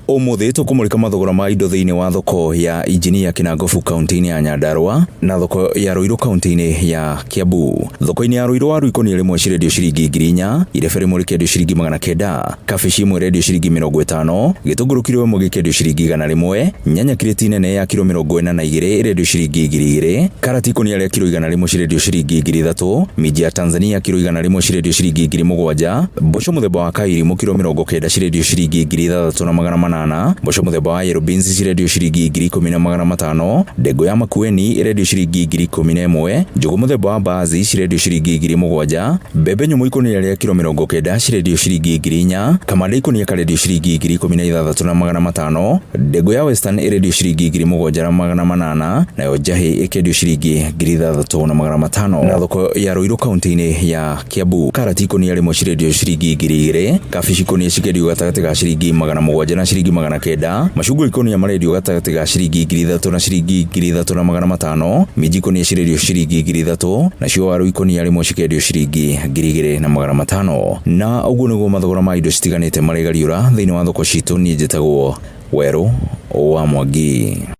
Ũmũthĩ tũkũmũrĩka mathogora ma indo thĩinĩ wa thoko ya Injinia Kĩnangobu kaunti-inĩ ya Nyandarua na thoko ya Ruiru kaunti-inĩ ya Kiambu. Thoko-inĩ ya Ruiru waru ikũnia rĩmwe cirendio ciringi 4,000, irebe rĩmwe rĩkendio ciringi 900, kabici ĩmwe ĩrendio ciringi 50, gĩtũngũrũ kiro ĩmwe gĩkendio ciringi 100, nyanya kirĩti nene ya kiro 42 ĩrendio ciringi 2,000, karati ikũnia rĩa kiro 100 cirendio ciringi 3,000, minji ya Tanzania kiro 100 cirendio ciringi 7,000, mboco mũthemba wa kairimũ kiro 90 cirendio ciringi 6,800, mboco mũthemba wa yellow beans cirendio ciringi 10,500, ndengũ ya Makueni ĩrendio ciringi 11,000, njũgũ mũthemba wa mbaazi cirendio ciringi 7,000, mbembe nyũmũ ikũnia rĩa kiro 90 cirendio ciringi 4,000, kamande ikũnia karendio ciringi 16,500, ndengũ ya Western ĩrendio ciringi 7,800, nayo njahĩ ĩkendio ciringi 6,500. Na thoko ya Ruiru kaunti-inĩ ya Kiambu, karati ikũnia rĩmwe cirendio ciringi 2,000, kabici ikũnia cikendio gatagatĩ ga ciringi 700 na ciringi 900, macungwa ikũnia marendio gatagatĩ ga ciringi 3,000 na ciringi 3,500, minji ikũnia cirendio ciringi 3,000, nacio waru ikũnia rĩmwe cikendio ciringi 2,500. Na ũguo nĩguo mathogora ma indo citiganĩte marĩgariũra thĩinĩ wa thoko citũ. Niĩ njĩtagwo Werũ wa Mwangi.